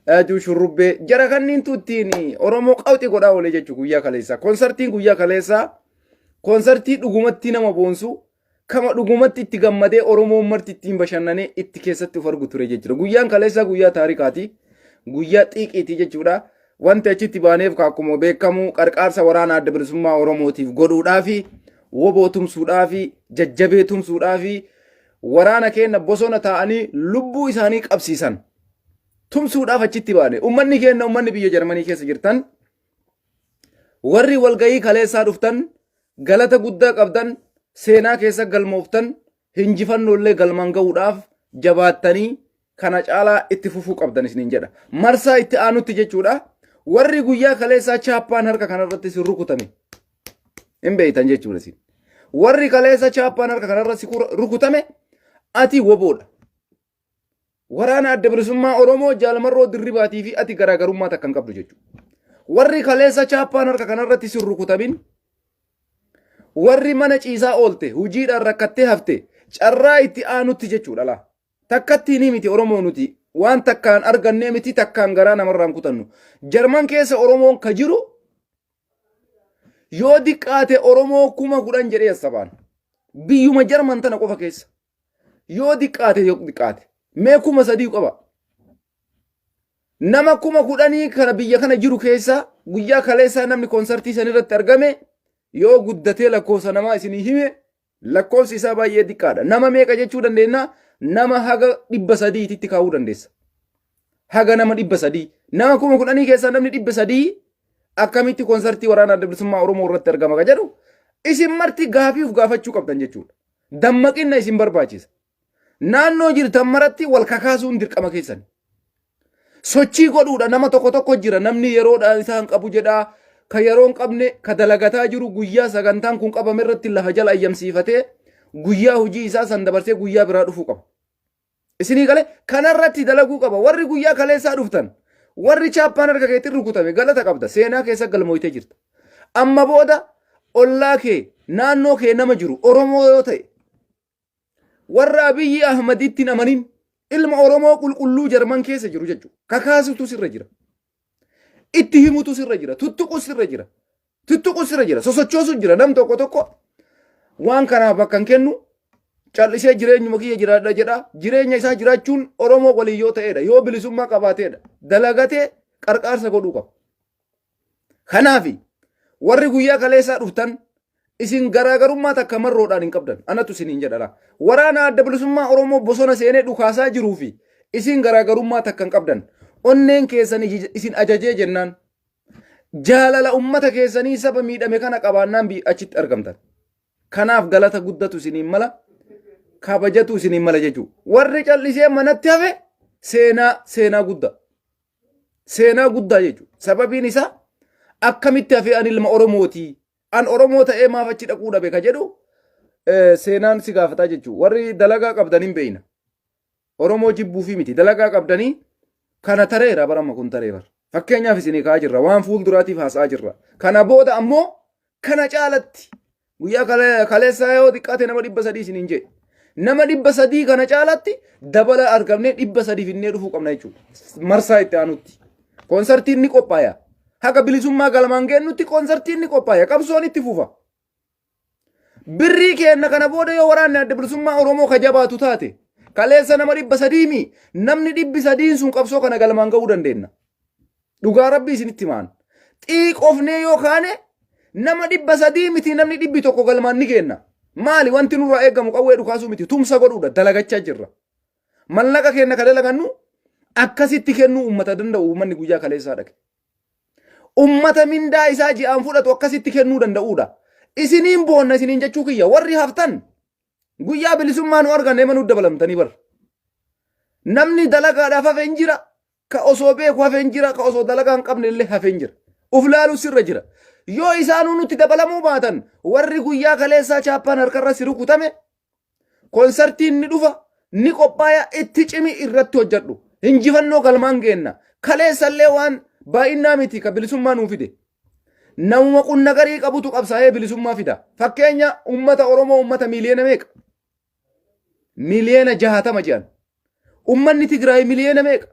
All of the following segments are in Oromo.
Aajuu Shurrubbee jara kanniintu ittiin Oromoo qawxi godhaa oolee jechuudha guyyaa kaleessaa. Konsartiin guyyaa kaleessaa konsartii dhugumatti nama boonsu kama dhugumatti itti gammadee Oromoon marti ittiin bashannanee itti keessatti of argu ture jechuudha. Guyyaan kaleessaa guyyaa taarikaati. Guyyaa xiiqiiti jechuudha. Wanti achitti baaneef akkuma beekamu qarqaarsa waraana adda bilisummaa Oromootiif godhuudhaafi woboo tumsuudhaafi jajjabee tumsuudhaafi waraana keenya bosona taa'anii lubbuu isaanii qabsiisan tumsuudhaaf achitti baane. Uummanni keenya uummanni biyya Jarmanii keessa jirtan warri walgahii kaleessaa dhuftan galata guddaa qabdan seenaa keessa galmooftan hinjifannoo illee galmaan gahuudhaaf jabaattanii kana caalaa itti fufuu qabdan isiniin jedha. Marsaa itti aanutti jechuudha. Warri guyyaa kaleessaa chaappaan harka kanarratti si rukutame hin beektan jechuudha isin. Warri kaleessa chaappaan harka kanarra si rukutame ati woboodha. Waraana adda bilisummaa Oromoo jaalmarroo dirribaatii fi ati garaagarummaa takka hin qabdu jechuudha. Warri kaleessa chaappaan harka kanarratti si rukutamin warri mana ciisaa oolte hojiidhaan rakkattee hafte carraa itti aanutti jechuudha laa. Takkatti ni miti Oromoo nuti waan takkaan argannee miti takkaan garaa namarraan kutannu. Jarman keessa Oromoon ka jiru yoo diqqaate Oromoo 10,000 jedhee sabaan. Biyyuma Jarman tana qofa keessa. Yoo diqqaate yoo diqqaate mee 3,000 qaba. Nama 10,000 kana biyya kana jiru keessa guyyaa kaleessaa namni konsartii san irratti argame yoo guddatee lakkoofsa namaa isinii hime lakkoofsi isaa baay'ee xiqqaadha. Nama meeqa jechuu dandeenya? Nama haga 300tti kaa'uu dandeessa. Haga nama 300. Nama 10,000 keessaa namni 300 akkamitti konsartii waraana adda bilisummaa Oromoo irratti argama ka jedhu isin marti gaafiif gaafachuu qabdan jechuudha. Dammaqinna isin barbaachisa. Naannoo jirtan maratti wal kakaasuun dirqama keessan. Sochii godhuudha nama tokko tokko jira namni yeroodhaan isaan qabu jedhaa ka yeroo hin qabne ka dalagataa jiru guyyaa sagantaan kun qabame irratti lafa jala ayyamsiifatee guyyaa hojii isaa san dabarsee guyyaa biraa dhufuu qaba. Isinii galee kanarratti dalaguu qaba warri guyyaa kaleessaa dhuftan warri chaappaan harka keetiin rukutame galata qabda seenaa keessa galmooytee jirta. Amma booda ollaa kee naannoo kee nama jiru Oromoo yoo ta'e warra Abiyyi Ahmaditti hin amanin ilma Oromoo qulqulluu Jarman keessa jiru jechuudha. Kakaasutu sirra jira. Itti himutu sirra jira. Tuttuqu sirra jira. Tuttuqu sirra jira. Sosochoosu jira. Nam tokko tokko waan kanaaf bakka hin kennu callisee jireenyuma kiyya jiraadha jedha. Jireenya isaa jiraachuun Oromoo waliin yoo ta'edha. Yoo bilisummaa qabaateedha. Dalagatee qarqaarsa godhuu qaba. Kanaafi warri guyyaa kaleessaa dhuftan isin garaagarummaa takka marroodhaan hin qabdan. Anatu isiniin jedha. Waraana adda bilisummaa Oromoo bosona seenee dhukaasaa jiruu fi isin garaagarummaa takka hin qabdan. Onneen keessan isin ajajee jennaan jaalala ummata keessanii saba miidhame kana qabaannaan achitti argamtan. Kanaaf galata guddatu isiniin mala kabajatu isiniin mala jechuudha. Warri callisee manatti hafe seenaa seenaa guddaa. Seenaa guddaa jechuudha. Sababiin isaa akkamitti hafee ani ilma Oromooti. An Oromoo ta'ee maaf achi dhaquu dhabe ka jedhu seenaan si gaafataa jechuudha. Warri dalagaa qabdan hin beekna. Oromoo jibbuufii miti. Dalagaa qabdanii kana tareera barama kun taree bara. Fakkeenyaaf isinii ka'aa jirra. Waan fuulduraatiif haasa'aa jirra. Kana booda ammoo kana caalatti guyyaa kaleessaa yoo xiqqaate nama 300 isiniin jedhe. Nama 300 kana caalatti dabala argamnee 300 finnee dhufuu qabna jechuudha. Marsaa itti aanutti. Konsartiin ni qophaaya. Haga bilisummaa galmaan geennutti konsartiin ni qophaaya. Qabsoon itti fufa. Birrii keenna kana booda yoo waraanni adda bilisummaa Oromoo ka jabaatu taate kaleessa nama 300 mi namni 300n sun qabsoo kana galmaan ga'uu dandeenya. Dhugaa rabbii isinitti himaan. Xiiqofnee yoo kaane nama 300 miti namni 100 galmaan ni geenna. Maali wanti nurraa eegamu qawwee dhukaasuu miti tumsa godhuudha dalagachaa jirra. Mallaqa keenna ka dalagannu akkasitti kennuu uummata danda'u uummanni guyyaa kaleessaa dhaqe. Ummata mindaa isaa ji'aan fudhatu akkasitti kennuu danda'uudha. Isiniin boonna isiniin jechuu kiyya warri haftan guyyaa bilisummaa nu arganne manuu dabalamtanii bar. Namni dalagaadhaaf hafe hin jira. Ka osoo beeku hafe hin jira. Ka osoo dalagaa hin qabne illee hafe hin jira. Uf laaluu sirra jira. Yoo isaanuu nutti dabalamuu baatan warri guyyaa kaleessaa chaappaan harkarra si rukutame konsartiin ni dhufa ni qophaaya itti cimi irratti hojjedhu. Injifannoo galmaan geenna. Kaleessallee waan baay'innaa miti ka bilisummaa nuu fide. Namuma qunna garii qabutu qabsaa'ee bilisummaa fida. Fakkeenya ummata Oromoo ummata miiliyoona meeqa? Miiliyoona 60 jedhan. Ummanni Tigraay miiliyoona meeqa?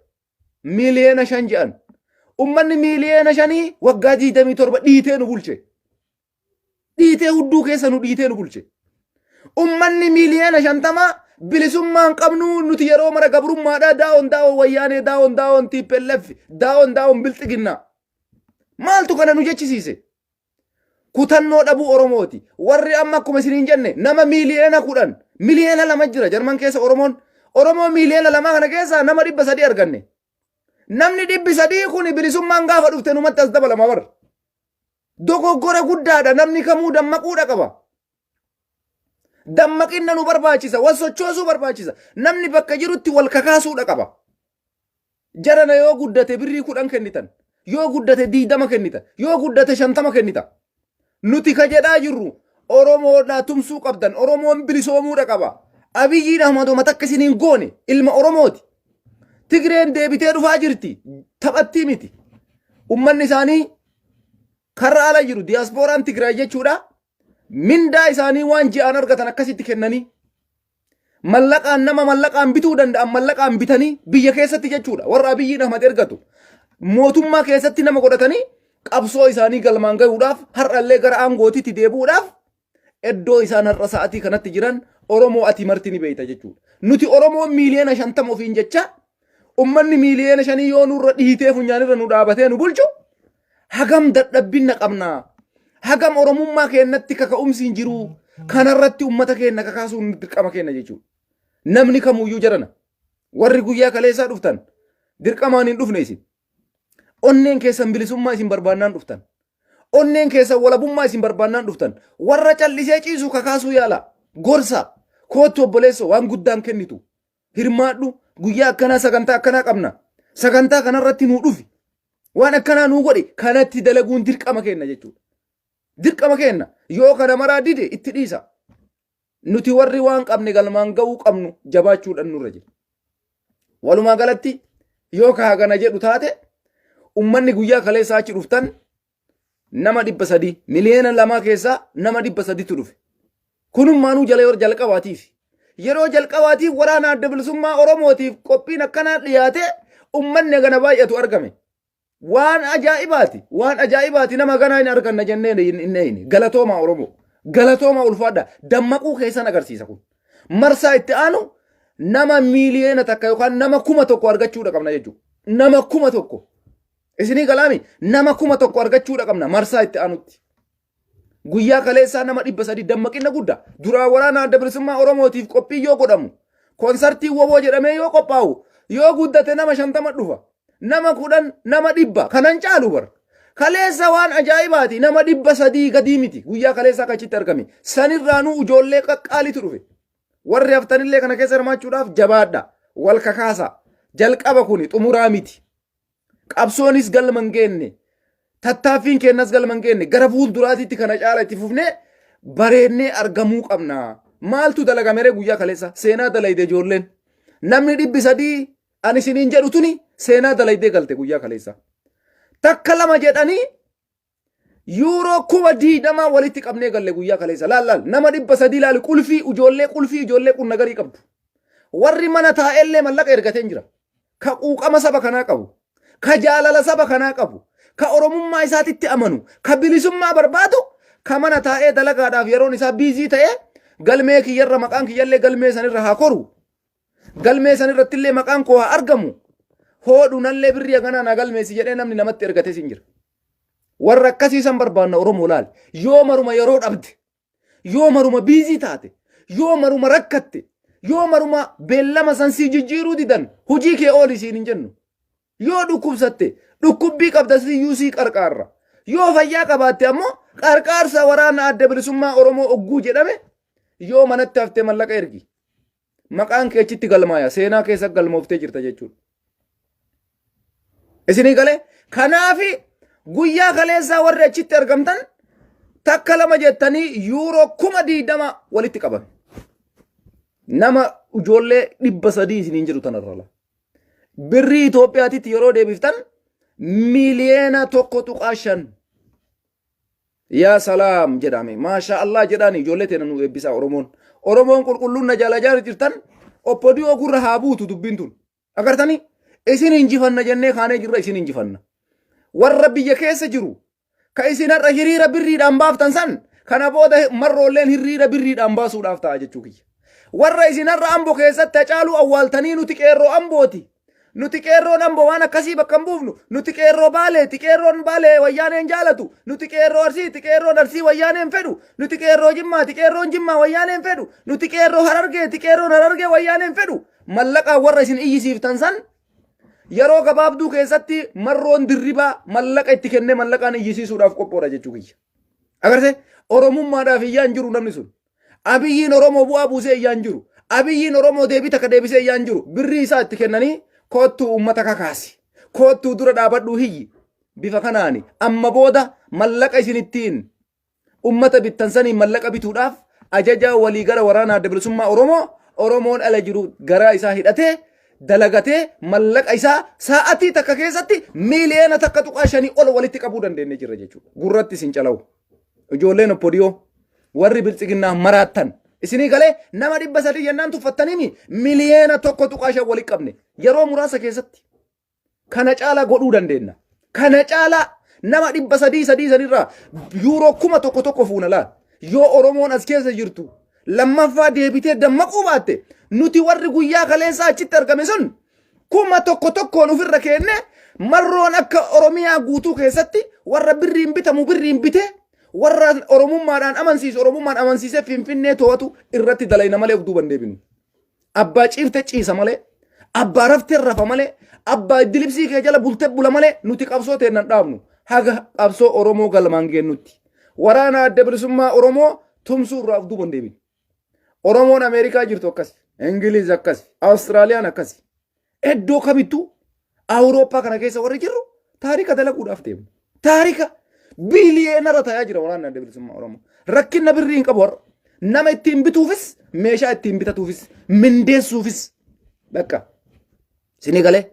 Miiliyoona 5 jedhan. Ummanni miiliyoona 5 waggaa 27 dhiitee nu bulche. Dhiitee hudduu keessa nu dhiitee nu bulche. Ummanni miiliyoona 50 bilisummaa hin qabnu, nuti yeroo mara gabrummaadha, down down Wayyaanee, down down TPLF, down down Bilxiginnaa. Maaltu kana nu jechisiise? Kutannoo dhabuu Oromooti. Warri amma akkuma isiniin jenne nama miiliyoona 10, miliyoona 2 jira Jarman keessa Oromoon. Oromoo miiliyoona 2 kana keessaa nama 300 arganne. Namni 300 kun bilisummaan gaafa dhufte numatti as dabalama bara. Dogoggora guddaadha, namni kamuu dammaquudha qaba. Dammaqinna nu barbaachisa, wal sochoosuu barbaachisa. Namni bakka jirutti wal kakaasuudha qaba. Jarana yoo guddate birrii 10 kennitan, yoo guddate 20 kennita, yoo guddate 50 kennita. Nuti ka jedhaa jirru Oromoodhaa tumsuu qabdan, Oromoon bilisoomuudha qaba. Abiyyiin Ahmad takka isiniin goone, ilma Oromooti. Tigreen deebitee dhufaa jirti, taphattii miti. Ummanni isaanii karra ala jiru, diyaaspooraan Tigraay jechuudha. Mindaa isaanii waan ji'aan argatan akkasitti kennanii, mallaqaan nama mallaqaan bituu danda'an mallaqaan bitanii biyya keessatti jechuudha. Warra Abiyyiin Ahmad ergatu mootummaa keessatti nama godhatanii qabsoo isaanii galmaan gahuudhaaf, har'allee gara aangootitti deebi'uudhaaf iddoo isaan har'a sa'atii kanatti jiran Oromoo ati marti ni beeyta jechuudha. Nuti Oromoo miiliyoona 50 ofiin jecha, ummanni miiliyoona 5 yoo nurra dhiitee funyaanirra nu dhaabatee nu bulchu, hagam dadhabbinna qabna. Hagam Oromummaa keenyatti kaka'umsi hin jiru. Kanarratti ummata keenya kakaasuun dirqama keenya jechuudha. Namni kamuyyuu jarana. Warri guyyaa kaleessaa dhuftan dirqamaan hin dhufne isin. Onneen keessan bilisummaa isin barbaannaan dhuftan. Onneen keessan walabummaa isin barbaannaan dhuftan. Warra callisee ciisu kakaasuu yaala. Gorsa. Koottu obboleessoo, waan guddaan kennitu. Hirmaadhu, guyyaa akkanaa sagantaa akkanaa qabna. Sagantaa kanarratti nuu dhufi. Waan akkanaa nuu godhi, kanatti dalaguun dirqama kenna jechuudha. Dirqama kenna. Yoo kana maraa dide itti dhiisa. Nuti warri waan qabne galmaan ga'uu qabnu jabaachuudhaan nurra jira. Walumaa galatti yoo ka hagana jedhu taate, ummanni guyyaa kaleessaa achi dhuftan nama 300, miliyoona 2 keessaa nama 300tu dhufe. Kunummaanuu jala yeroo jalqabaatiif. Yeroo jalqabaatiif waraana Adda Bilisummaa Oromootiif qophiin akkanaa dhiyaate, ummanni hagana baay'atu argame. Waan ajaa'ibaati. Waan ajaa'ibaati, nama ganaa hin arganna jennee hin eeyne. Galatooma Oromoo. Galatooma, ulfaadha. Dammaquu keessan agarsiisa kun. Marsaa itti aanu nama miiliyoona 1 yookaan nama 1000 argachuudha qabna jechuudha. Nama 1000. Isinii galaami, nama 1000 argachuudha qabna marsaa itti aanutti. Guyyaa kaleessaa nama 300, dammaqina guddaa. Duraa waraana Adda Bilisummaa Oromootiif qophii yoo godhamu, konsartii WBO jedhamee yoo qophaa'u, yoo guddate nama 50 dhufa. Nama 10, nama 100 kanan caalu bar. Kaleessa waan ajaa'ibaati, nama 300 gadii miti guyyaa kaleessaa achitti argame. Sanirraanuu ijoollee qaqqaalitu dhufe. Warri haftanillee kana keessa hirmaachuudhaaf jabaadha. Wal kakaasa. Jalqaba, kuni xumuraa miti. Qabsoonis galma hin geenne. Tattaaffiin keenyas galma hin geenne. Gara fuulduraatitti kana caala itti fufnee bareennee argamuu qabna. Maaltu dalagameree guyyaa kaleessa? Seenaa dalayde ijoolleen. Namni 300 ani isiniin jedhu tuni seenaa dalaydee galte guyyaa kaleessa. Takka lama jedhanii yuuroo 20,000 walitti qabnee galle guyyaa kaleessa. Laal laal, nama 300 laali, qulfii ijoollee, qulfii ijoollee qunna garii qabdu. Warri mana taa'ellee mallaqa ergatee jira. Ka quuqama saba kanaa qabu. Ka jaalala saba kanaa qabu. Ka Oromummaa isaatitti amanu. Ka bilisummaa barbaadu. Ka mana taa'ee dalagaadhaaf yeroon isaa busy ta'ee, galmee kiyyarra maqaan kiyyallee galmee sanirra haa koru. Galmee sanirrattillee maqaan koo haa argamu. Hoodhu nallee birrii haganaa naa galmeessi jedhee namni namatti ergatee sin jira. Warra akkasii san barbaanna Oromoo laal. Yoo maruma yeroo dhabde, yoo maruma busy taate, yoo maruma rakkatte, yoo maruma beellama san sii jijjiiruu didan, hojii kee ooli siin hin jennu. Yoo dhukkubsatte, dhukkubbii qabda siyyuu sii qarqaarra. Yoo fayyaa qabaatte ammoo, qarqaarsa waraana Adda Bilisummaa Oromoo ogguu jedhame, yoo manatti haftee mallaqa ergi. Maqaan kee achitti galmaaya, seenaa keessa galmooftee jirta jechuudha. Isinii galee? Kanaafi guyyaa kaleessaa warri achitti argamtan takka lama jettanii yuuroo 20,000 walitti qaban. Nama ijoollee 300 isiniin jedhu tanarra la. Birrii Itoophiyaatitti yeroo deebiftan miiliyoona 1.5. Yaa salaam jedhame. Maashaa Allah jedhaani, ijoollee teena nu eebbisaa Oromoon. Oromoon qulqulluun na jaalajaa jirtan, oppodiyoo gurra haa buutu dubbiin tun. Agartanii? Isin injifanna jennee kaanee jirra isin injifanna. Warra biyya keessa jiru ka isin har'a hiriira birriidhaan baaftan san kana booda marroolleen hiriira birriidhaan baasuudhaaf ta'a jechuu kiyya. Warra isin har'a Ambo keessatti Hacaaluu awwaaltanii nuti qeerroo Ambooti. Nuti qeerroon Amboo waan akkasii bakka hin buufnu. Nuti qeerroo Baaleeti. Qeerroon Baalee wayyaaneen jaalatu. Nuti qeerroo Arsiiti. Qeerroon Arsii wayyaaneen fedhu. Nuti qeerroo Jimmaati. Qeerroon Jimmaa wayyaaneen fedhu. Nuti qeerroo Harargeeti. Qeerroon Harargee wayyaaneen fedhu. Mallaqaan warra isin iyyisiiftan san yeroo gabaabduu keessatti marroon dirribaa mallaqa itti kennee mallaqaan iyyisiisuudhaaf qophoodha jechuu kiyya. Agartee Oromummaadhaaf iyyaa hin jiru namni sun. Abiyyiin Oromoo bu'aa buusee iyyaa hin jiru. Abiyyiin Oromoo deebii takka deebisee iyyaa hin jiru. Birrii isaa itti kennanii koottuu uummata kakaasi. Koottuu dura dhaabadhuu hiyyi. Bifa kanaani amma booda mallaqa isin ittiin ummata bittan saniin mallaqa bituudhaaf ajajaa walii gara waraana adda bilisummaa Oromoo Oromoon ala jiru garaa isaa hidhatee dalagatee mallaqa isaa sa'atii takka keessatti miiliyoona 1.5 ol walitti qabuu dandeenye jirra jechuudha. Gurratti isin calawu. Ijoolleen oppodiyoo warri biltsiginnaa maraattan isinii galee nama 300 jennaan tuffattaniimi miiliyoona 1.5 walitti qabne yeroo muraasa keessatti. Kana caalaa godhuu dandeenya. Kana caalaa nama 300 sadii sanirraa yuuroo 1000 tokko fuuna laal. Yoo Oromoon as keessa jirtu lammaffaa deebitee dammaquu baatte nuti warri guyyaa kaleessaa achitti argame sun 1000 tokkoon ofirra keenne marroon akka Oromiyaa guutuu keessatti warra birriin bitamu birriin bitee warra Oromummaadhaan amansiisu Oromummaan amansiisee Finfinnee to'atu irratti dalayna malee of duuban deebinu. Abbaa ciifte ciisa malee, abbaa raftee rafa malee, abbaa iddilibsii kee jala bultee bula malee nuti qabsoo teennan dhaabnu haga qabsoo Oromoo galmaan geennutti. Waraana adda bilisummaa Oromoo tumsuu irraa of duuban deebinu. Oromoon Ameerikaa jirtu akkasi, Ingiliiz akkasi, Awustiraaliyaan akkasi. Iddoo kamittuu Awurooppaa kana keessa warri jirru taarika dalaguudhaaf deemna. Taarika biiliyeenara tayaa jira waraanni adda bilisummaa Oromoo. Rakkina birrii hin qabu har'a. Nama ittiin bituufis meeshaa ittiin bitatuufis mindeessuufis bakka. Isinii galee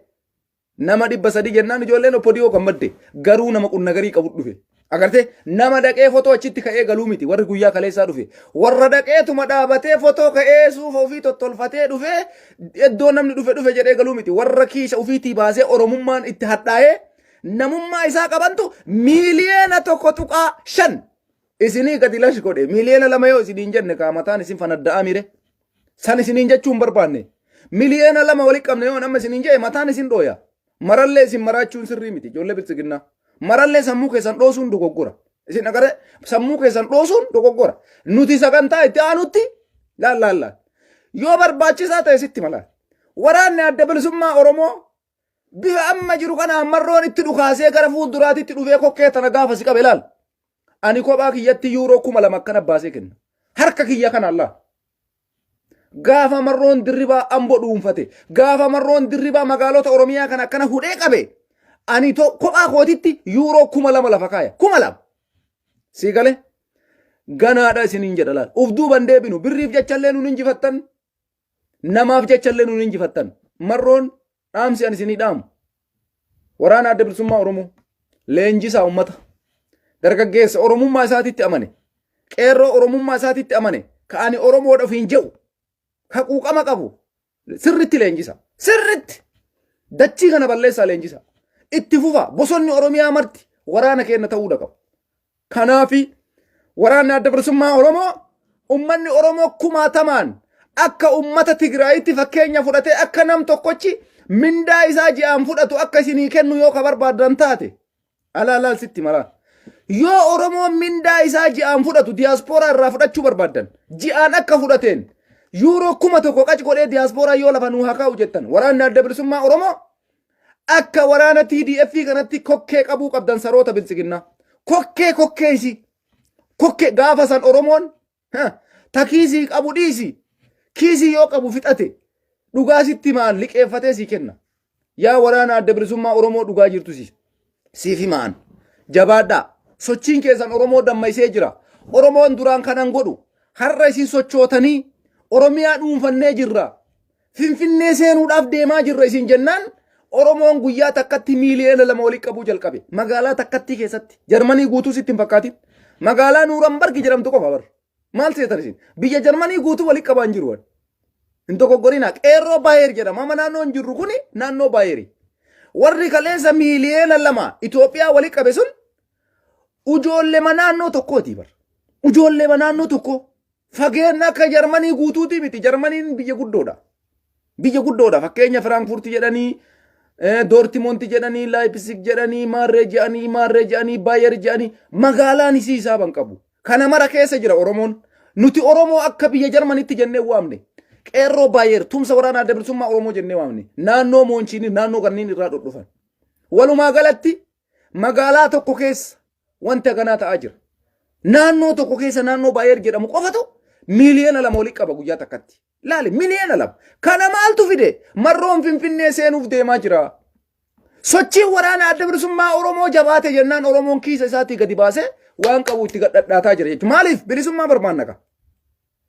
nama 300 jennaan ijoolleen oppodiyoo gammadde garuu nama qunnagarii qabu dhufe. Agartee nama dhaqee fotoo achitti ka'ee galuu miti warri guyyaa kaleessaa dhufe. Warra dhaqeetuma dhaabatee fotoo ka'ee suufa ofii tottolfatee dhufee iddoo namni dhufe dhufe jedhee galuu miti. Warra kiisha ofiitii baasee Oromummaan itti hadhaa'ee namummaa isaa qabantu miiliyoona 1.5 isinii gadi lash godhe miiliyoona 2 yoo isiniin jenne kaa mataan isin fanadda'aa mire. San isiniin jechuu hin barbaanne. Miiliyoona 2 walitti qabne yoo amma isiniin jedhe mataan isin dhooya. Marallee isin maraachuun sirrii miti ijoollee biltsiginnaa. Marallee sammuu keessan dhoosuun dogoggora. Isin agaree sammuu keessan dhoosuun dogoggora. Nuti sagantaa itti aanutti laal laal laal. Yoo barbaachisaa ta'e sitti mala. Waraanni adda bilisummaa Oromoo bifa amma jiru kana marroon itti dhukaasee gara fuulduraatitti dhufee kokkee tana gaafa si qabe laal. Ani kophaa kiyyatti yuuroo 2000 akkana baasee kenna. Harka kiyya kana allaa. Gaafa marroon dirribaa Ambo dhuunfate, gaafa marroon dirribaa magaalota Oromiyaa kana akkana hudhee qabe, ani kophaa kootitti yuuroo 2000 lafa kaaya. 2000. Sii galee? Ganaadha isiniin jedha laal. Uf duuban deebinu birriif jechallee nun injifattan, namaaf jechallee nun injifattan. Marroon dhaamsi ani isinii dhaamu. Waraana Adda Bilisummaa Oromoo leenjisaa uummata dargaggeessa Oromummaa isaatitti amane qeerroo Oromummaa isaatitti amane ka ani Oromoodha ofiin jedhu ka quuqama qabu sirritti leenjisa. Sirritti dachii kana balleessaa leenjisa. Itti fufa bosonni Oromiyaa marti waraana keenya ta'uudha qabu. Kanaafi waraanni adda bilisummaa Oromoo ummanni Oromoo kumaatamaan akka ummata Tigraayitti fakkeenya fudhatee akka nam tokkochi mindaa isaa ji'aan fudhatu akka isinii kennu yoo ka barbaadan taate alaa laal sitti malaa. Yoo Oromoon mindaa isaa ji'aan fudhatu diyaaspooraa irraa fudhachuu barbaadan ji'aan akka fudhateen yuuroo 1000 qac godhee diyaaspooraa yoo lafa nuu haa kaa'u jettan waraanni adda bilisummaa Oromoo akka waraana TDF kanatti kokkee qabuu qabdan saroota biltsiginnaa. Kokkee kokkee isii. Kokkee gaafa san Oromoon ta kiisii qabu dhiisi. Kiisii yoo qabu fixate dhugaa sitti maan liqeeffatee sii kenna. Yaa waraana adda bilisummaa Oromoo dhugaa jirtu si. Siif himaan. Jabaadhaa. Sochiin keessan Oromoo dammaysee jira. Oromoon duraan kanan godhu. Har'a isin sochootanii Oromiyaa dhuunfannee jirra. Finfinnee seenuudhaaf deemaa jirra isin jennaan Oromoon guyyaa takkatti miiliyoona 2 walitti qabuu jalqabe. Magaalaa takkattii keessatti. Jarmanii guutuu sitti hin fakkaatin. Magaalaa Nuurambargi jedhamtu qofa bar. Maal seetan isin? Biyya Jarmanii guutuu walitti qabaa hin jiru. Hin dogoggorinaa. Qeerroo Baayer jedhama. Amma naannoon jirru kuni naannoo Baayeri. Warri kaleessa 2 miiliyoona Itoophiyaa wali qabe sun ujoollema naannoo tokkooti bar. Ujoollema naannoo tokko. Fageenya akka Jarmanii guutuuti miti. Jarmaniin biyya guddoodha. Biyya guddoodha. Fakkeenya Firaanfurti jedhanii, Doortimoonti jedhanii, Laayipsig jedhanii, Maarree jedhanii, Maarree jedhanii, Baayer jedhanii magaalaan isii hisaaban qabu. Kana mara keessa jira Oromoon. Nuti Oromoo akka biyya Jarmanitti jennee waamne. Qeerroo Baayer tumsa waraana adda bilisummaa Oromoo jennee waamne. Naannoo Moonchiinii naannoo kanneen irraa dhudhufan. Walumaa galatti magaalaa tokko keessa wanti akkanaa ta'aa jira. Naannoo tokko keessa naannoo Baayer jedhamu qofatu 2 miiliyoona olii qaba guyyaa takkatti. Laali, 2 miiliyoona. Kana maaltu fide? Marroon Finfinnee seenuuf deemaa jira. Sochiin waraana adda bilisummaa Oromoo jabaate jennaan Oromoon kiisa isaatii gadi baasee waan qabu itti gadhadhaataa jira jechuudha. Maaliif? Bilisummaa barbaanna ka.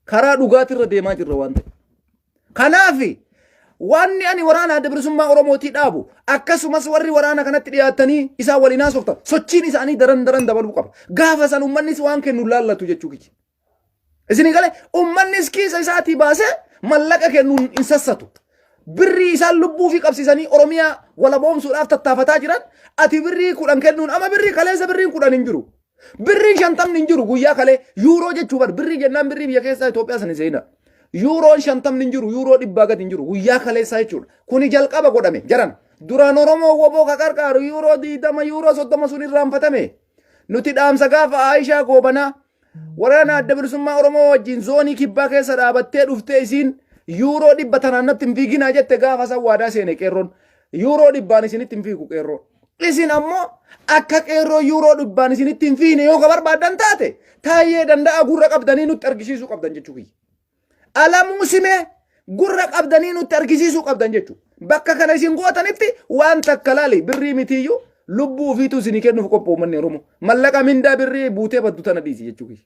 Karaa dhugaatirra deemaa jirra waan ta'e. Kanaaf wanni ani waraana adda bilisummaa Oromootii dhaabu, akkasumas warri waraana kanatti dhiyaatanii isaan waliin haasoftan, sochiin isaanii daran daran dabaluu qaba. Gaafa san uummannis waan kennu laallatu jechuu kiyya. Isinii galee? Uummannis kiisa isaatii baasee mallaqa kennuun hin sassatu. Birrii isaan lubbuu fi qabsiisanii Oromiyaa walaboomsuudhaaf tattaafataa jiran, ati birrii 10 kennuun, amma birrii kaleessa birriin 10 hin jiru. Birriin 50 hin jiru guyyaa kalee, yuuroo jechuu bar, birrii jennaan birrii biyya keessaa Itoophiyaa sana seenaa. Yuuroon 50 hin jiru, yuuroo 100 gadi hin jiru guyyaa kaleessaa jechuudha. Kuni jalqaba godhame jaran. Duraan Oromoo woboo ka qarqaaru yuuroo 20, yuuroo 30 sun irraanfatame. Nuti dhaamsa gaafa Aayishaa Goobanaa waraana adda bilisummaa Oromoo wajjin zoonii kibbaa keessa dhaabattee dhuftee isiin yuuroo 100 tanaan natti hin fiiginaa jette, gaafa san waadaa seene qeerroon. Yuuroo 100n isinitti hin fiigu qeerroon. Isin ammoo akka qeerroo yuuroo 100n isinitti hin fiine yoo ka barbaaddan taate, Taayyee Danda'a gurra qabdanii nutti argisiisuu qabdan jechuu kiyya. Alamuu Simee gurra qabdanii nutti argisiisuu qabdan jechuudha. Bakka kana isin gootanitti waan takka laali, birrii mitiiyyuu lubbuu ofiitu isinii kennuuf qophoo uummanni Oromoo. Mallaqa mindaa birrii buutee baddu tana dhiisi jechuu kiyya.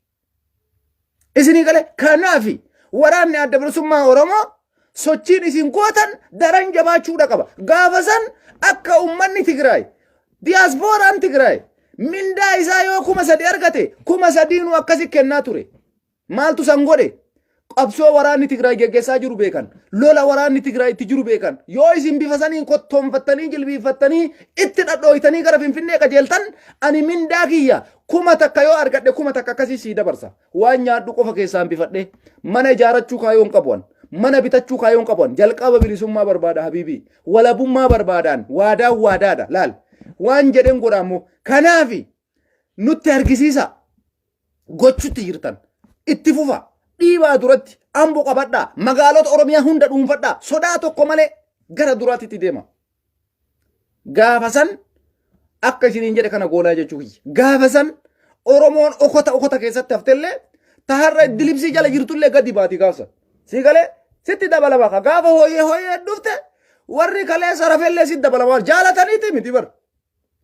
Isinii galee? Kanaafi waraanni adda bilisummaa Oromoo sochiin isin gootan daran jabaachuudha qaba. Gaafa san akka uummanni Tigraay, diyaaspooraan Tigraay mindaa isaa yoo 3000 argate 3000nuu akkasi kennaa ture. Maaltu san godhe? Qabsoo waraanni Tigraay geggeessaa jiru beekan. Lola waraanni Tigraay itti jiru beekan. Yoo isin bifa saniin kottoonfattanii jilbiiffattanii itti dhadhooytanii gara Finfinnee qajeeltan, ani mindaa kiyya 1000 yoo argadhe 1000 akkasii sii dabarsa. Waan nyaadhu qofa keessaan bifadhe. Mana ijaarachuu kaayoon qabu an. Mana bitachuu kaayoon qabu an. Jalqaba bilisummaa barbaada habiibii. Walabummaa barbaadaan. Waadaan waadaadha. Laal. Waan jedhen godha ammoo. Kanaafi nutti argisiisa. Gochutti jirtan itti fufa, dhiibaa duratti Ambo qabadhaa, magaalota Oromiyaa hunda dhuunfadhaa, sodaa tokko malee gara duraatti itti deema. Gaafa san akka isiniin jedhe kana goonaa jechuu kiyya. Gaafa san Oromoon okota okota keessatti haftellee, taharra iddilibsii jala jirtullee gadi baati gaafsa. Si galee? Sitti dabalama ka gaafa hooyee hooyee dhufte warri kaleessa rafellee sitti dabalama, jaalataniiti miti bar.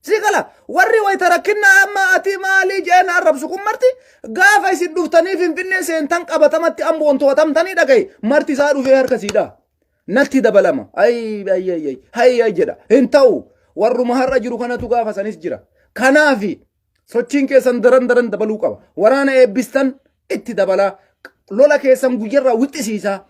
Si gala? Warri wayita rakkinna amma ati maalii jeen arrabsu kun marti gaafa isin dhuftanii Finfinnee seentan qabatamatti Amboon to'atamtanii dhagaye marti isaa dhufee harka siidha. Natti dabalama. Ay ay ay ay hay ay jedha. Hin ta'u, warruma har'a jiru kanatu gaafa sanis jira. Kanaafi sochiin keessan daran daran dabaluu qaba. Waraana eebbistan itti dabalaa. Lola keessan guyyarraa wixxisiisaa.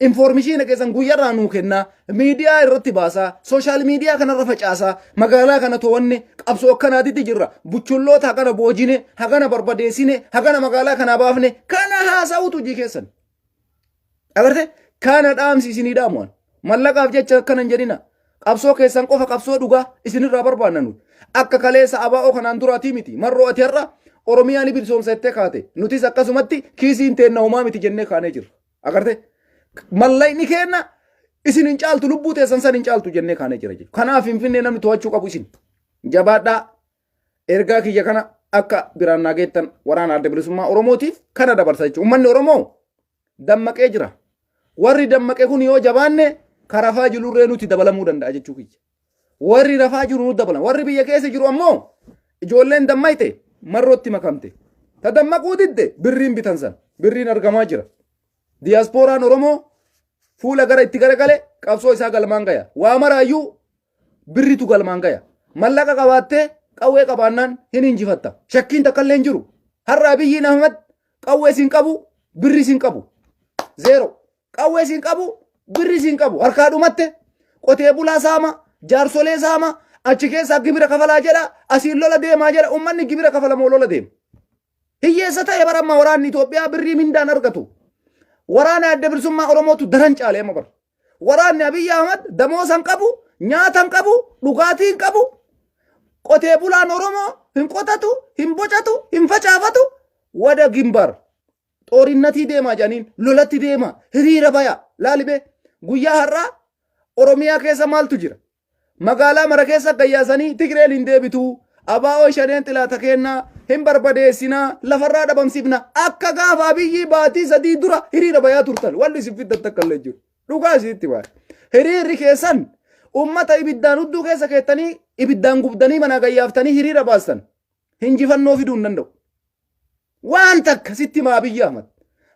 Information keessan guyyarraa nuu kennaa. Miidiyaa irratti baasaa. Social media kanarra facaasaa. Magaalaa kana to'anne, qabsoo akkanaatitti jirra. Buchulloota hagana boojine, hagana barbadeessine, hagana magaalaa kanaa baafne. Kana haasa'utu hojii keessan. Agarte? Kana dhaamsi isinii dhaamu'an. Mallaqaaf jecha akkana hin jedhina. Qabsoo keessan qofa, qabsoo dhugaa isinirraa barbaanna nuti. Akka kaleessa ABO kanaan duraatii miti. Marroo ati har'a Oromiyaa ni bilisoomsa jettee kaate. Nutis akkasumatti kiisiin teenna homaa miti jennee kaanee jirra. Agarte? Mallaqni keenna isin hin caaltu, lubbuu teessan san hin caaltu jennee kaanee jira jechuudha. Kanaaf Finfinnee namni to'achuu qabu isin. Jabaadhaa, ergaa kiyya kana akka biraan naa geettan waraana adda bilisummaa Oromootiif kana dabarsa jechuudha. Uummanni Oromoo dammaqee jira. Warri dammaqe kun yoo jabaanne ka rafaa jirurree nuti dabalamuu danda'a jechuu kiyya. Warri rafaa jiru nu dabalama. Warri biyya keessa jiru ammoo ijoolleen dammayte marrootti makamte. Ta dammaquu didde birriin bitan san. Birriin argamaa jira. Diyaaspooraan Oromoo fuula gara itti garagale qabsoo isaa galmaan gaya. Waa maraayyuu birritu galmaan gaya. Mallaqa qabaattee qawwee qabaannaan hin injifatta. Shakkiin takka illee hin jiru. Har'a Abiyyiin Ahmad qawwee siin qabu, birri siin qabu. Zero. Qawwee siin qabu, birri siin qabu. Harkaa dhumatte qotee bulaa saama. Jaarsolee saama. Achi keessaa gibira kafalaa jedha. Asiin lola deemaa jedha. Uummanni gibira kafalamoo lola deema. Hiyyeessa ta'e bara amma waraanni Itoophiyaa birrii mindaan argatu. Waraana adda bilisummaa Oromootu daran caale amma bara. Waraanni Abiyyi Ahmad damoosa hin qabu, nyaata hin qabu, dhugaatii hin qabu. Qotee bulaan Oromoo hin qotatu, hin bocatu, hin facaafatu. Wada gimbar. Xoorinnatii deemaa jedhaniin lolatti deema hiriira baya laalibee guyyaa har'aa Oromiyaa keessa maaltu jira? Magaalaa mara keessa gayyaasanii Tigreen hin deebitu. Abaa'oo shaneen xilaata kennaa hin barbadeessinaa lafarraa dhabamsiifna akka gaafa Abiyyi baatii 3 dura hiriira bayaa turtan wanni isin fiddan takka illee jiru. Dhugaa isinitti baaya. Hiriirri keessan ummata ibiddaan hudduu keessa keettanii ibiddaan gubdanii manaa gayyaaftanii hiriira baastan hinjifannoo fiduu hin danda'u. Waan takka sitti hima Abiyyi Ahmad.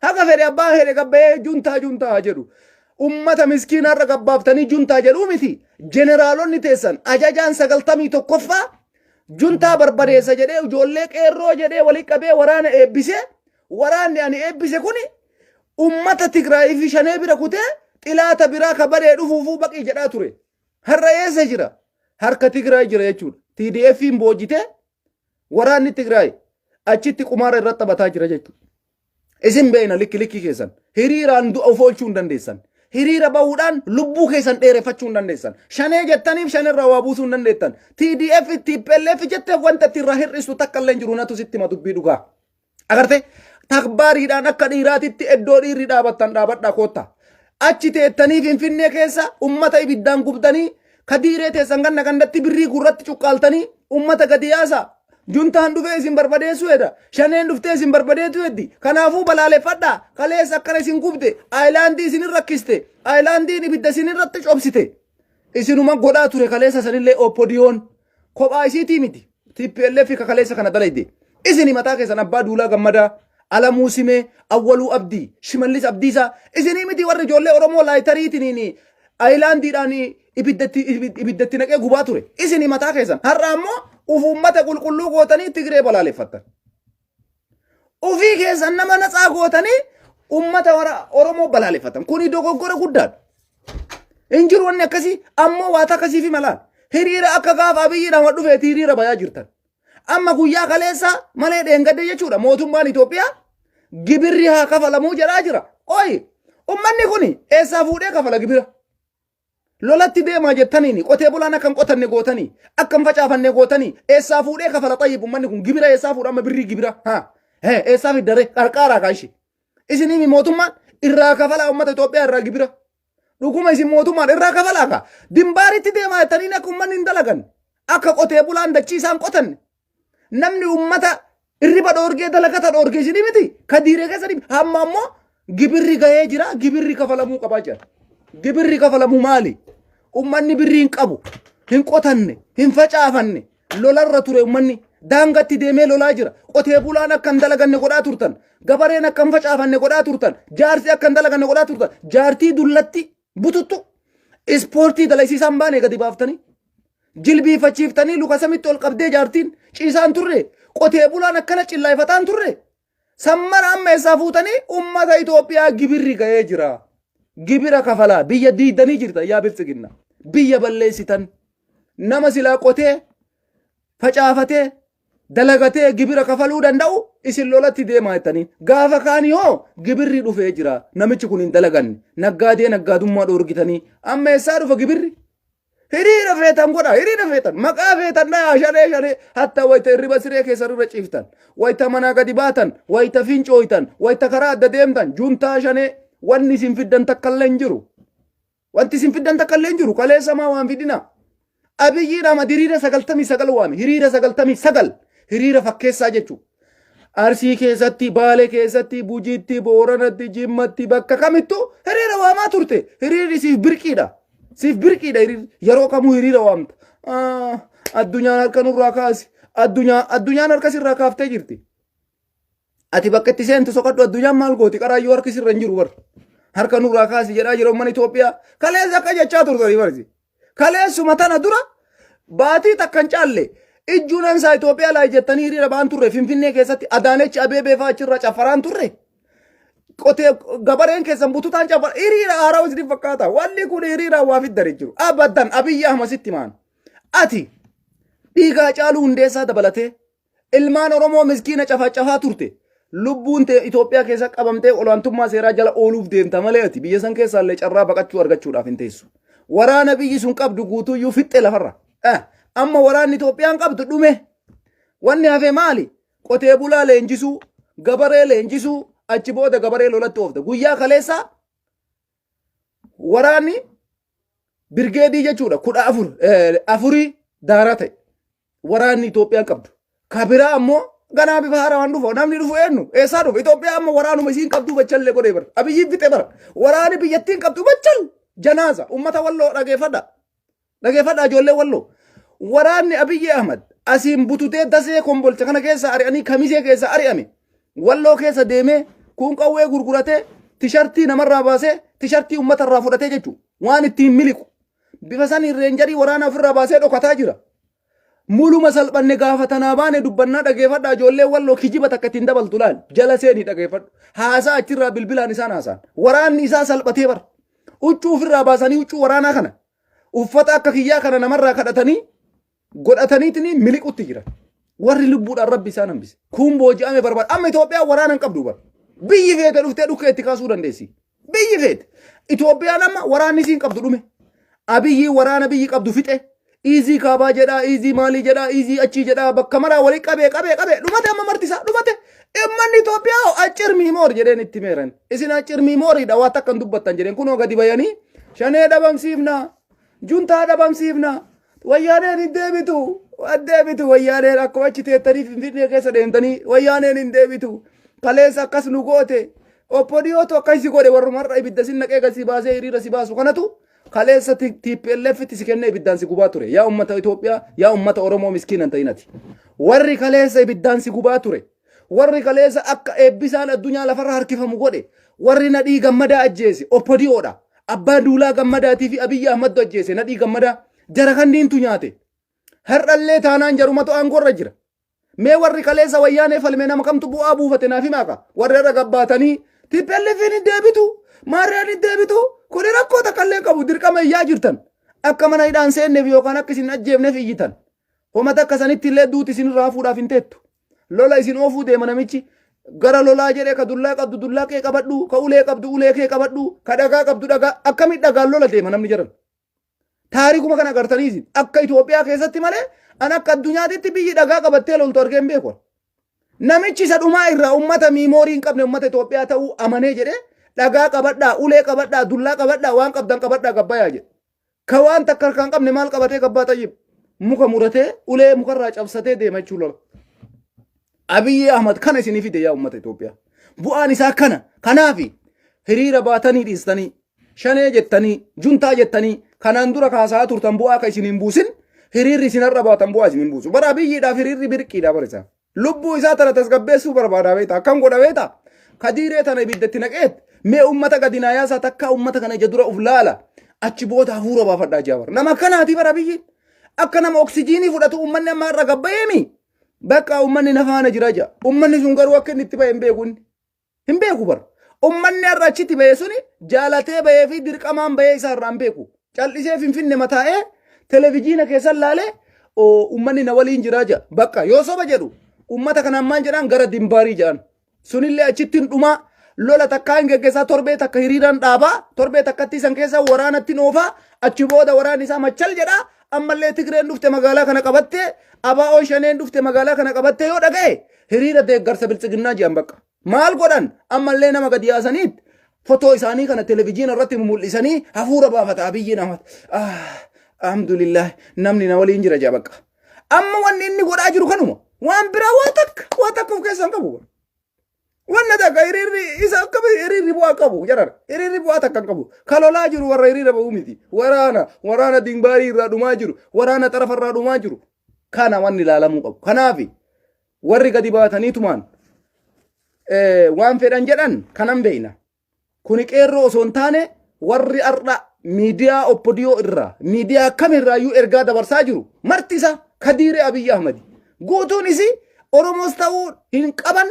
Haga fedhe abbaan fedhe gabbayee juntaa juntaa haa jedhu. Ummata miskiina har'a gabbaaftanii juntaa jedhuu miti. Jeneraalonni teessan ajajaan 91ffaa juntaa barbadeessa jedhee ijoollee qeerroo jedhee walii qabee waraana eebbisee waraanni ani eebbise kuni ummata Tigraayii fi Shanee bira kutee xilaata biraa ka badee dhufuufuu baqii jedhaa ture. Har'a eessa jira? Harka Tigraay jira jechuudha. TDF'n boojitee waraanni Tigraay achitti qumaara irratti taphataa jira jechuudha. Isin beekna likki likkii keessan. Hiriiraan du'a of oolchuu hin dandeessan. Hiriira bahuudhaan lubbuu keessan dheereffachuu hin dandeessan. Shanee jettaniif shanerraa waa buusuu hin dandeettan. TDF TPLF jetteef wanta itti irraa hir'istu takka illee hin jiru natu sitti hima dubbii dhugaa. Agartee takbaariidhaan akka dhiiraatitti iddoo dhiirri dhaabattan dhaabadhaa koottaa. Achi teettanii Finfinnee keessa ummata ibiddaan gubdanii kadiiree teessan ganna gandatti birrii gurratti cuqqaaltanii ummata gadi yaasaa. Juntaan dhufee isin barbadeessuu hedha. Shaneen dhuftee isin barbadeetu heddi. Kanaafuu balaaleffadhaa. Kaleessa akkana isin gubde. Aayilaandii isin rakkiste. Aayilaandiin ibidda isin irratti cobsite. Isinuma godhaa ture kaleessa sanillee Oppodiyoon. Kophaa isiitii miti. TPLF ka kaleessa kana dalayde. Isini mataa keessan Abbaa Duulaa Gammadaa, Alamuu Simee, Awwaluu Abdii, Shimallis Abdiisaa. Isinii miti warri ijoollee Oromoo laayitariitiin aayilaandiidhaan ibiddatti naqee gubaa ture. Isini mataa keessan. Har'a ammoo uf uummata qulqulluu gootanii Tigree balaaleffattan. Ufii keessan nama natsaa gootanii uummata warra Oromoo balaaleffatan. Kuni dogoggora guddaadha. Hin jiru wanni akkasii ammoo waata akkasii fi malaan. Hiriira akka gaafa Abiyyi nama dhufeeti hiriira bayaa jirtan. Amma guyyaa kaleessa malee dheengadde jechuudha mootummaan Itoophiyaa gibirri haa kafalamuu jedhaa jira. Qoyi uummanni kun eessaa fuudhee kafala gibira? Lolatti deemaa jettaniini qotee bulaan akka hin qotanne gootanii akka hin facaafanne gootanii eessaa fuudhee kafala xayyib uummanni kun gibira eessaa fuudha amma birrii gibira haa hee eessaa fiddare qarqaaraa kaashi isinii mootummaan irraa kafalaa uummata Itoophiyaa irraa gibira dhuguma isin mootummaan irraa kafalaa ka dimbaaritti deemaa jettaniin akka uummanni hin dalagan akka qotee bulaan dachii isaan qotanne Namni ummata irriba dhoorgee dalagata dhoorgee isinii miti kadiiree keessa dhibi. Hamma ammoo gibirri gahee jira gibirri kafalamuu qabaa jira. Gibirri kafalamuu maali? Ummanni birrii hin qabu, hin qotanne, hin facaafanne, lolarra ture ummanni daangatti deemee lolaa jira. Qotee bulaan akka hin dalaganne godhaa turtan, gabareen akka hin facaafanne godhaa turtan, jaarsi akka hin dalaganne godhaa turtan, jaartii dullatti bututtu ispoortii dalaysiisaan baane gadi baaftanii. Jilbiifachiiftanii luka samitti ol qabdee jaartiin ciisaan turre qotee bulaan akkana cillaayifataan turre sammara amma eessaa fuutanii ummata Itoophiyaa gibirri ga'ee jira. Gibira kafalaa biyya diidanii jirta yaa biltsiginna biyya balleessitan nama silaa qotee facaafatee dalagatee gibira kafaluu danda'u isin lolatti deemaa jettanii gaafa kaanii hoo gibirri dhufee jira namichi kun hin dalaganne naggaadee naggaadummaa dhoorgitanii amma eessaa dhufa gibirri Hiriira feetan godha, hiriira feetan, maqaa feetan dhayaa shanee shanee, hatta wayita hirriba siree keessan irra ciiftan, wayita manaa gadi baatan, wayita fincooytan, wayita karaa adda deemtan, juntaa shanee, wanni isin fiddan takka illee hin jiru. Wanti isin fiddan takka illee hin jiru, kaleessa maa waan fidina. Abiyyiin ama hiriira 99 waame, hiriira 99, hiriira fakkeessaa jechuudha. Arsii keessatti, Baale keessatti, Bujiitti, Booranatti, Jimmatti, bakka kamittuu hiriira waamaa turte. Hiriirri siif birqiidha. Siif birqiidha hiriirri. Yeroo kamuu hiriira waamta. Addunyaan harka nurraa kaasi. Addunyaa addunyaan harka sirraa kaaftee jirti. Ati bakka itti seentu soqadhu addunyaan maal gooti qaraayyuu harki sirra hin jiru bar. Harka nurraa kaasi jedhaa jira uummanni Itoophiyaa. Kaleessa akka jechaa turtanii barsi. Kaleessuma tana dura baatii takka hin caalle ijjuu nansaa Itoophiyaa laa jettanii hiriira ba'an turre Finfinnee keessatti Adaanechi Abeebee fa'aa achirraa caffaraan turre. Qotee gabareen keessan bututaan caba hiriira haaraa isin fakkaata. Wanni kun hiriira waa fiddare jiru. Abadan Abiyyi Ahmad sitti maan. Ati dhiigaa Caaluu Hundeessaa dabalatee ilmaan Oromoo miskiina cafacafaa turte. Lubbuun tee Itoophiyaa keessa qabamtee olaantummaa seeraa jala ooluuf deemta malee ati biyya san keessaa illee carraa baqachuu argachuudhaaf hin teessu. Waraana biyyi sun qabdu guutuyyuu fixxe lafarra. Amma waraanni Itoophiyaan qabdu dhume. Wanni hafe maali? Qotee bulaa leenjisuu, gabaree leenjisuu, achi booda gabaree lolatti oofta. Guyyaa kaleessaa waraanni birgeedii jechuudha 14 afurii daaraa ta'e waraanni Itoophiyaan qabdu. Ka biraa ammoo ganaa bifa haarawaan dhufa. Namni dhufu eenyu? Eessaa dhufa? Itoophiyaa amma waraanuma isiin qabdu bachallee godhee bara. Abiyyiin fixe bara. Waraani biyyattiin qabdu bachal janaaza. Uummata Walloo dhageeffadha. Dhageeffadhaa ijoollee Walloo. Waraanni Abiyyi Ahmad asiin bututee Dasee Kombolcha kana keessa ari'anii Kamisee keessa ari'ame. Walloo keessa deemee kun qawwee gurguratee tishartii namarraa baasee tishartii uummatarraa fudhatee jechuudha. Waan ittiin miliqu. Bifa saniin reenjarii waraana ofirraa baasee dhokataa jira. Muluma salphanne gaafa tanaa baane dubbannaa dhageeffadhaa ijoollee Walloo, kijiba takka ittiin dabaltu laal jala seenii dhageeffadhu. Haasaa achirraa bilbilaan isaan haasaan. Waraanni isaa salphatee bara. Huccuu ofirraa baasanii huccuu waraanaa kana uffata akka kiyyaa kana namarraa kadhatanii godhataniitiin miliqutti jiran. Warri lubbuudhaan Rabbi isaan hambise. Kun booji'ame barbaada. Amma Itoophiyaan waraana hin qabdu bara. Biyyi feete dhuftee dhukkee itti kaasuu dandeessi. Biyyi feete. Itoophiyaan amma waraanni isiin qabdu dhume. Abiyyi waraana biyyi qabdu fixe. Iizii kaabaa jedhaa, iizii maalii jedhaa, iizii achii jedhaa bakka maraa walii qabee qabee qabee dhumate, amma marti isaa dhumate. Ummanni Itoophiyaa አጭር memory jedheen itti meeran. Isin አጭር memory dha, waan takka hin dubbattan jedheen. Kunoo gadi bayanii shanee dhabamsiifna, juntaa dhabamsiifna, wayyaaneen hin deebitu, hin deebitu wayyaaneen. Akkuma achi teettanii Finfinnee keessa deemtanii wayyaaneen hin deebitu. Kaleessa akkas nu goote. OPDOtu akkas si godhe. Warruma har'a ibidda sin naqee gad si baasee hiriira si baasu kanatu kaleessa TPLF itti si kennee ibiddaan si gubaa ture. Yaa ummata Itoophiyaa, yaa ummata Oromoo, miskiina hin ta'in ati. Warri kaleessa ibiddaan si gubaa ture. Warri kaleessa akka eebbisaan addunyaa lafarra harkifamu godhe. Warri Nadhii Gammadaa ajjeese OPDOdha. Abbaa Duulaa Gammadaatii fi Abiyyi Ahmaddu ajjeese Nadhii Gammadaa. Jara kanniintu nyaate. Har'allee taanaan jarumatu aangoorra jira. Mee warri kaleessa wayyaanee falme nama kamtu bu'aa buufate naaf himaa ka. Warri irra gabbaatanii TPLF hin deebitu, maarreen hin deebitu, kuni rakkoo takka illee qabu dirqama iyyaa jirtan. Akka mana hidhaan seenneef yookaan akka isin ajjeefneef iyyitan. Homa takka sanitti illee duuti isin irraa hafuudhaaf hin teettu. Lola isin oofuu deema namichi. Gara lolaa jedhee ka dullaa qabdu dullaa kee qabadhu, ka ulee qabdu ulee kee qabadhu, ka dhagaa qabdu dhagaa. Akkamitti dhagaan lola deema namni jedhan? Taarikuma kana agartanii isin akka Itoophiyaa keessatti malee an akka addunyaatitti biyyi dhagaa qabattee loltu argee hin beeku. Namichi isa dhumaa irraa ummata memory hin qabne ummata Itoophiyaa ta'uu amanee jedhee dhagaa qabadhaa, ulee qabadhaa, dullaa qabadhaa, waan qabdan qabadhaa gabbayaa jedhe. Ka waan takka harkaan hin qabne maal qabatee gabbaa tayyib? Muka muratee ulee mukarraa cabsatee deema jechuu lola. Abiyyi Ahmad kana isinii fide, yaa ummata Itoophiyaa. Bu'aan isaa kana. Kanaafi hiriira baatanii dhiistanii, shanee jettanii, juntaa jettanii kanaan dura kaasaa turtan bu'aa akka isin hin buusin, hiriirri isin har'a baatan bu'aa isin hin buusu. Bara Abiyyiidhaaf hiriirri birqiidha bara isaa. Lubbuu isaa tana tasgabbeessuu barbaada beektaa? Akkam godha beektaa? Kadiiree tana ibiddatti naqeet mee ummata gadi naa yaasaa, takkaa ummata kana ija dura uf laala. Achi booda hafuura baafadhaa jaa bara. Nama akkanaati bara Abiyyiin. Akka nama oksijiinii fudhatu ummanni amma har'a gabbayeemi. Bakka ummanni na faana jira jaa. Ummanni sun garuu akka inni itti bahe hin beeku inni. Hin beeku bara. Ummanni har'a achitti bahe suni jaalatee bahee fi dirqamaan bahee isaa irraa hin beeku. Cal'isee Finfinne mataa'ee televijiina keessan laalee ummanni na waliin jiraa jaa. Bakka yoo soba jedhu ummata kanaan maal jedhaan, gara dimbaarii jedhan. Sunillee achitti hin dhumaa, lola takkaa hin geggeessaa, torbee takka hiriiraan dhaabaa, torbee takkatti san keessa waraanatti oofaa, achi booda waraanni isaa machal jedhaa, ammallee Tigreen dhufte magaalaa kana qabattee, ABO'n shaneen dhufte magaalaa kana qabattee yoo dhaga'e hiriira deeggarsa biltsiginnaa jedhan. Bakka maal godhan, ammallee nama gadi yaasaniit fotoo isaanii kana televijiina irratti mul'isanii hafuura baafata Abiyyiin Ahmad. Alhamdulillah, namni na waliin jira jaa. Bakka amma wanni inni godhaa jiru kanuma, waan biraa waa takka of keessaa hin qabu. Wanna takka hiriirri isa akka hiriirri bu'aa qabu jarar, hiriirri bu'aa takka hin qabu. Ka lolaa jiru warra hiriira ba'uu miti. Waraana dinbaarii irraa dhumaa jiru, waraana xarafa irraa dhumaa jiru. Kana wanni ilaalamuu qabu. Kanaafi warri gadi baataniitumaan waan fedhan jedhan kanan beeyna. Kuni qeerroo osoo hin taane, warri har'a miidiyaa OPDO irraa, miidiyaa kamirraayyuu ergaa dabarsaa jiru marti isaa kadiiree Abiyyi Ahmadi. Guutuun isii Oromoos ta'uu hin qaban.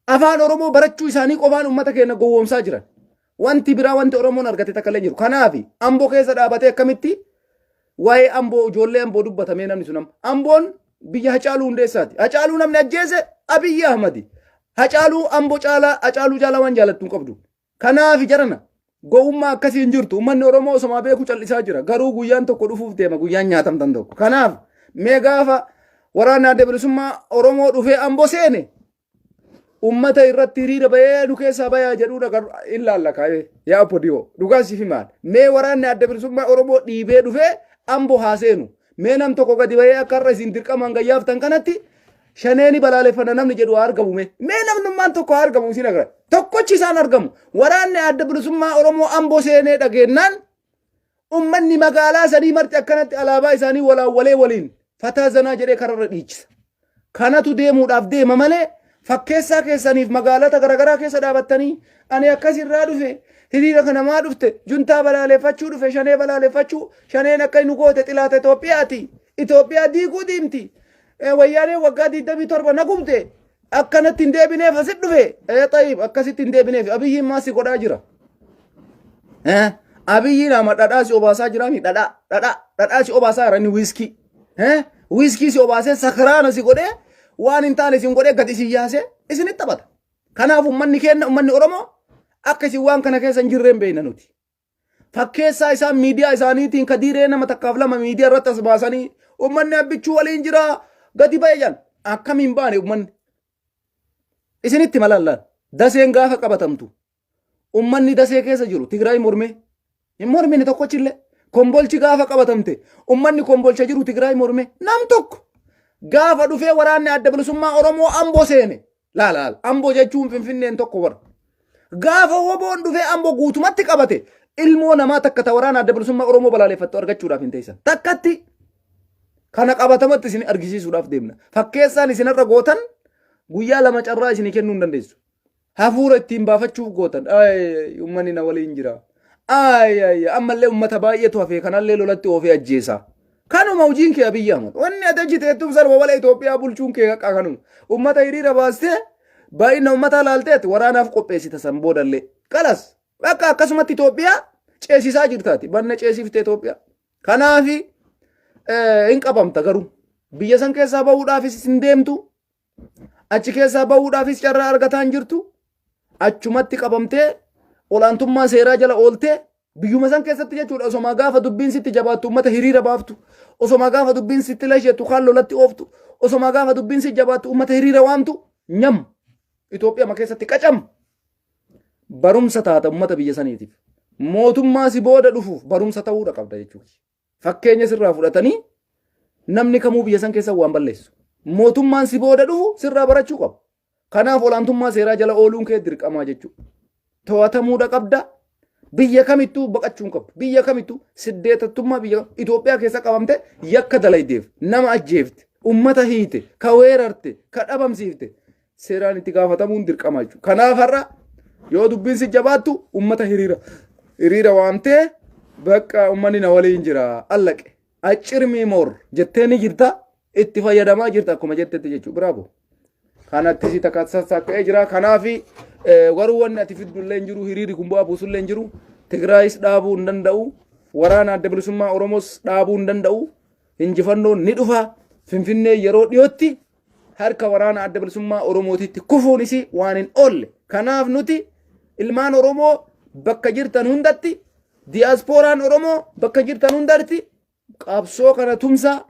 Afaan Oromoo barachuu isaanii qofaan uummata keenya gowwoomsaa jiran. Wanti biraa wanti Oromoon argate takka illee hin jiru. Kanaaf Amboo keessa dhaabatee akkamitti waa'ee Amboo ijoollee Amboo dubbatamee namni sun amma. Amboon biyya Hacaaluu Hundeessaati. Hacaaluu namni ajjeese Abiyyi Ahmadi. Hacaaluu Amboo caalaa Hacaaluu caalaa waan jaalattu hin qabdu. Kanaaf jarana gowwummaa akkasii hin jirtu. Uummanni Oromoo osomaa beeku callisaa jira. Garuu guyyaan tokko dhufuuf deema guyyaan nyaatamtan tokko. Kanaaf mee gaafa waraanni adda bilisummaa Oromoo dhufee Amboo seene ummata irratti hiriira bahee nu keessaa bayaa jedhuu dhagar in laalla kaa'ee yaa obbo Diyoo dhugaa siif himaan mee waraanni adda bilisummaa Oromoo dhiibee dhufee Ambo haa seenu mee nam tokko gadi bahee akka har'a isin dirqamaan gayyaaftan kanatti shaneeni balaaleffanna namni jedhu haa argamu mee mee namnummaan tokko haa argamu isin agarra tokkochi isaan argamu waraanni adda bilisummaa Oromoo Ambo seenee dhageennaan ummanni magaalaa sanii marti akkanatti alaabaa isaanii walaawwalee waliin fataa zanaa jedhee kararra dhiichisa. Kanatu deemuudhaaf deema malee fakkeessaa keessaniif magaalota garaagaraa keessa dhaabattanii ani akkas irraa dhufe hiriira kana maa dhufte juntaa balaaleffachuu dhufe shanee balaaleffachuu shaneen akka nu goote xilaata Itoophiyaati Itoophiyaa diiguu diimti wayyaaneen waggaa 27 na gubde akkanatti hin deebineef asit dhufe xayib akkasitti hin deebineef abiyyiin maa si godhaa jira abiyyiin ama dhadhaa si obaasaa jiraami dhadhaa dhadhaa dhadhaa si obaasaa jira inni wiiskii wiiskii si obaasee sakiraana si godhee waan hin taane isin godhee gad isin yaasee isinitti taphata kanaaf ummanni keenya ummanni oromoo akka isin waan kana keessa hin jirreen beekna nuti Fakkeessaa isaan miidiyaa isaaniitiin kadiiree nama takkaaf lama miidiyaa irratti as baasanii uummanni abbichuu waliin jira gadi ba'e jedhan akkamiin baane uummanni. Isinitti malallaan daseen gaafa qabatamtu uummanni dasee keessa jiru Tigraay mormee hin mormine tokkochillee kombolchi gaafa qabatamte uummanni kombolcha jiru Tigraay mormee nam tokko gaafa dhufee waraanni adda bilisummaa Oromoo Amboo seene Laala laala. Amboo jechuun Finfinneen tokko warra. Gaafa woboon dhufee Amboo guutumatti qabate ilmoo namaa takka ta waraana adda bilisummaa Oromoo balaaleffattu argachuudhaaf hin teessan. Takkatti kana qabatamatti isin argisiisuudhaaf deemna. Fakkeessaan isinirra gootan guyyaa lama carraa isinii kennuu hin dandeessu. Hafuura ittiin baafachuuf gootan. Ay, uummanni na waliin jira. Ay, ay, ammallee uummata baay'eetu hafee kanallee lolatti oofee ajjeesa. Kanuma hojiin kee Abiyyi Ahmad. Wanni ati hojjeteettuuf sarba wala Itoophiyaa bulchuun kee haqa kanuma. Uummata hiriira baastee baay'ina uummataa laalteet waraanaaf qopheessita san boodallee. Kalas bakka akkasumatti Itoophiyaa ceesisaa jirtaati. Banna ceesifte Itoophiyaa. Kanaafi hin qabamta garuu. Biyya san keessaa bahuudhaafis hin deemtu. Achi keessaa bahuudhaafis carraa argataa hin jirtu. Achumatti qabamtee olaantummaa seeraa jala ooltee biyyuma san keessatti jechuudha osomaa gaafa dubbiin sitti jabaattu uummata hiriira baaftu osomaa gaafa dubbiin sitti lasheettu kaan lolatti ooftu osomaa gaafa dubbiin sitti jabaattu uummata hiriira waamtu nyam Itoophiyaa ma keessatti qacam barumsa taata uummata biyya saniitiif mootummaa si booda dhufuuf barumsa ta'uudha qabda jechuudha. Fakkeenya sirraa fudhatanii namni kamuu biyya san keessa waan balleessu. Mootummaan si booda dhufu sirraa barachuu qaba. Kanaaf olaantummaa seeraa jala ooluun kee dirqamaa jechuudha. To'atamuudha qabda. Biyya kamittuu baqachuu hin qabdu. Biyya kamittuu siddeetattummaa biyya Itoophiyaa keessa qabamte yakka dalaydeef nama ajjeefte, ummata hiite, ka weerarte, ka dhabamsiifte seeraan itti gaafatamuun dirqama jechuudha. Kanaaf har'a yoo dubbiin si jabaattu ummata hiriira hiriira waamtee bakka ummanni na waliin jira allaqe accirmii moor jettee ni jirta itti fayyadamaa jirta akkuma jettetti jechuudha. Biraabo. Kanatti si takka jira. Kanaaf garuu wanni ati fiddu illee hin jiru hiriirri kun bu'aa buusu illee hin jiru. Tigraayis dhaabuu hin danda'u. Waraana adda bilisummaa Oromoos dhaabuu hin danda'u. Injifannoon ni dhufa. Finfinnee yeroo dhiyootti harka waraana adda bilisummaa Oromootitti kufuun isii waan hin oolle. Kanaaf nuti ilmaan Oromoo bakka jirtan hundatti diyaaspooraan Oromoo bakka jirtan hundatti qabsoo kana tumsaa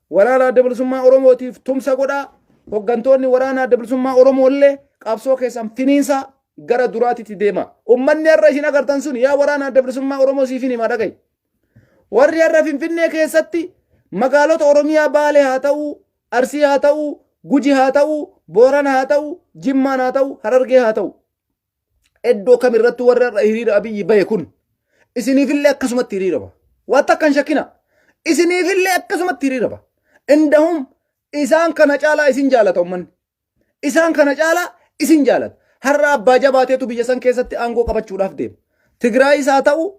waraana adda bilisummaa Oromootiif tumsa godhaa hoggantoonni waraana adda bilisummaa Oromoo illee qabsoo keessan finiinsaa gara duraatitti deema. Ummanni har'a isin agartan sun yaa waraana adda bilisummaa Oromoo siifin himaa dhaga'i. Warri har'a Finfinnee keessatti magaalota Oromiyaa Baalee haa ta'uu, Arsii haa ta'uu, Guji haa ta'uu, Boorana haa ta'uu, Jimmaan haa ta'uu, Harargee haa ta'uu. Iddoo kamirrattuu warri har'a hiriira Abiyyi bahe kun isiniifillee akkasumatti hiriira baha. Waan takka hin shakkina. Isiniifillee akkasumatti hiriira baha. Indahum isaan kana caalaa isin jaalata ummanni. Isaan kana caalaa isin jaalata. Har'a abbaa jabaateetu biyya san keessatti aangoo qabachuudhaaf deema. Tigraayis haa ta'u,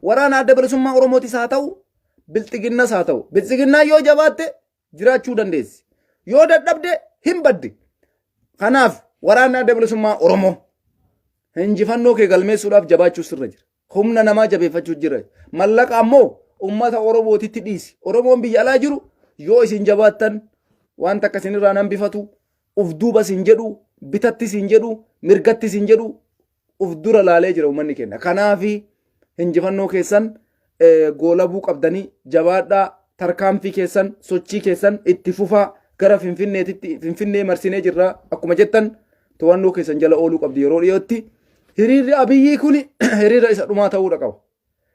waraana adda bilisummaa Oromootis haa ta'u, bilxiginnas haa ta'u. Bilxiginnaan yoo jabaatte jiraachuu dandeessi. Yoo dadhabde hin baddi. Kanaaf Waraanni Adda Bilisummaa Oromoo injifannoo kee galmeessuudhaaf jabaachuu sirra jira. Humna namaa jabeeffachuu jira. Mallaqa ammoo ummata Oromootitti dhiisi. Oromoon biyya alaa jiru yoo isin jabaattan waan takka isinirraa nan bifatu, uf duuba isin jedhu, bitatti isin jedhu, mirgatti isin jedhu, uf dura laalee jira uummanni keenya. Kanaafi injifannoo keessan goolabuu qabdanii jabaadhaa tarkaanfii keessan sochii keessan itti fufaa gara Finfinneetitti Finfinnee marsinee jirra akkuma jettan to'annoo keessan jala ooluu qabdi yeroo dhiyootti. Hiriirri Abiyyii kun hiriira isa dhumaa ta'uudha qaba.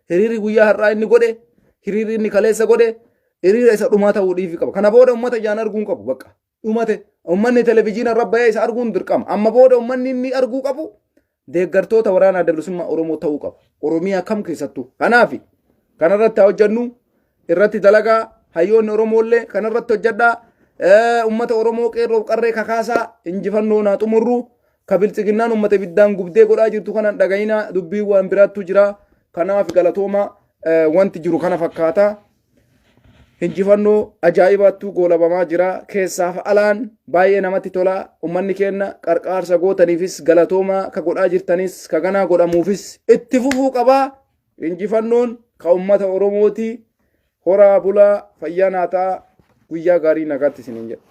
Hiriirri guyyaa har'aa inni godhe hiriirri inni kaleessa godhe hiriira isa dhumaa ta'uu dhiifi qaba. Kana booda uummata ijaan arguun qabu bakka. Dhumate. Uummanni televizyiina irra bahee isa arguun dirqama. Amma booda uummanni inni arguu qabu deeggartoota waraana adda bilisummaa Oromoo ta'uu qaba. Oromiyaa kam keessattuu. Kanaaf kanarratti haa hojjennu irratti dalagaa hayyoonni Oromoollee kanarratti hojjedhaa. Uummata Oromoo qeerroof qarree kakaasaa injifannoo naa xumurru ka biltsiginnaan uummata ibiddaan gubdee godhaa jirtu kanan dhagayinaa dubbii waan biraattu jira. Kanaaf galatooma wanti jiru kana fakkaata. Injifannoo ajaa'ibaattu goolabamaa jira. Keessaaf alaan baay'ee namatti tola. Ummanni keenna qarqaarsa gootaniifis galatoomaa ka godhaa jirtanis ka ganaa godhamuufis itti fufuu qabaa. Injifannoon ka ummata Oromooti. Horaa bulaa fayyaa naa ta'a. Guyyaa gaarii nagaatti isiniin jedha.